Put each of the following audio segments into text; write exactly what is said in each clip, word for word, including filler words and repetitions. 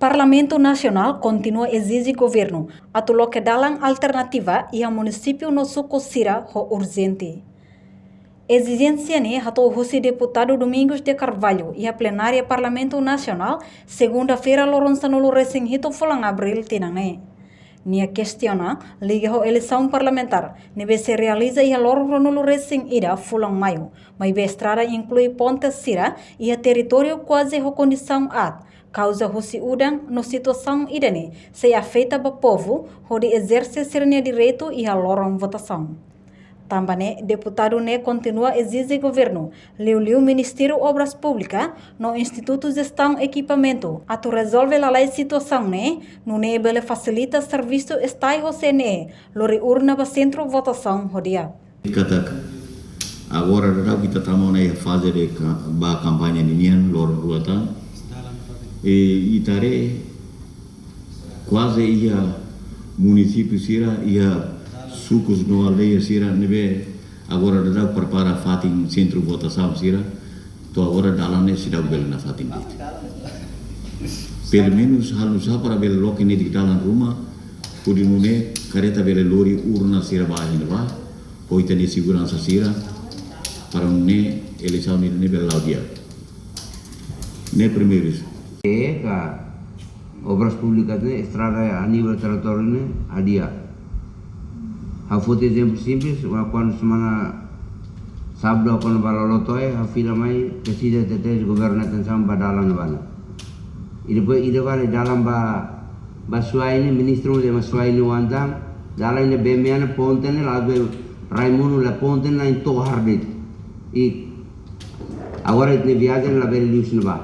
Parlamentu Nasionál kontinua ezije governu atu loke dalan alternativa iha munisípiu no suku sira ho urjente. Ezijénsia ne'e hato'o husi deputadu Domingos de Carvalho iha plenária Parlamentu Nasionál, segunda-feira, loron sanulu-resin-hitu fulan Abríl tinan ne'e. Nia kestiona liga ho eleisaun parlamentár ne'ebé sei realiza iha loron ruanulu-resin-ida fulan Maiu, maibé estrada, inklui ponte sira, iha territóriu kuaze ho kondisaun aat, kauza husi udan, no situasaun ida-ne'e sei afeta ba povu hodi ezerse sira-nia direitu iha loron votasaun. Tanba ne'e, deputadu ne'e kontinua ezije governu, liuliu Ministériu Obras Públikas no Institutu Jestaun Ekipamentu, atu rezolve lalais situasaun ne'e, nune'e bele fasilita servisu STAE ho CNE lori urna ba sentru votasaun ho di'ak. Katak agora daudaun ita tama ona iha faze de ka-, ba kampaña ninian, loron rua tan. I ita haree kuaze iha munisípiu sira, iha sukus no aldeia sira ne'ebé agora daudaun prepara fatin sentru votasaun sira, to'o agora dalan ne'e seidauk bele nafatin de'it. Pelumenus halo nu'usá para bele loke netik dalan ruma, hodi nune'e kareta bele lori urna sira ba iha ne'ebá, ho ita-nia seguransa sira, para nune'e eleisaun ne'e bele la'o di'ak. Ne'e primeiru. E ka Obras Públikas ne'e, estrada a nivel territóriu ne'e hadi'a. Ha'u foti ezemplu simples, wa kuandu semana sábadu ha'u kuandu ba Lolotoe, ha'u fila mai, presiza tebes governu atensaun ba dalan ne'ebá ne'e. I depois ida fali dalan ba, ba Suai ne'e, ministru de ma Suai ne'e oan tan, dalan ne'e bee mean ponte ne'e la'ós be rai monu, la ponte ne'e la'en to'o hardit. I agora ita-nia viajen labele liu husi ne'ebá.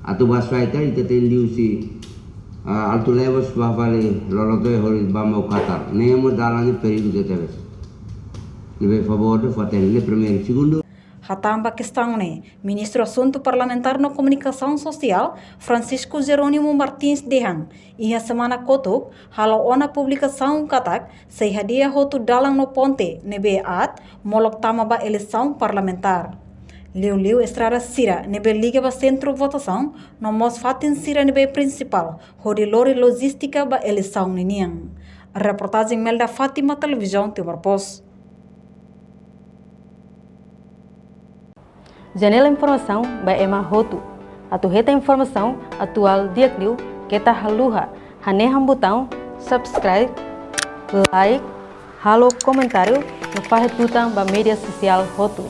Atu ba Suai ka ita tenke liu husi, ah, Alto Levas ba fali Lolotoe hodi ba Mau Katar. Ne'e mós dalan ne'e perigu tebes. Ne'ebé favór de'it fó-hatene, ne'e primeiru. Segundu. Hatán ba kestaun ne'e, Ministru Asuntu Parlamentár no Komunikasaun Sosiál, Francisco Jerónimo Martins dehan, iha semana kotuk, halo ona publikasaun katak, sei hadi'a hotu dalan no ponte ne'ebé aat, molok tama ba eleisaun parlamentár. Liuliu estrada sira ne'ebé liga ba sentru votasaun, no mós fatin sira ne'ebé prinsipál, hodi lori lojístika ba eleisaun ninian. Reportajen Melda Fátima, Televizaun Timor Post. Janela informasaun ba ema hotu. Atu hetan informasaun atuál di'ak liu, keta haluha hanehan butaun subscribe, like, halo komentáriu, no fahe tutan ba média sosiál hotu.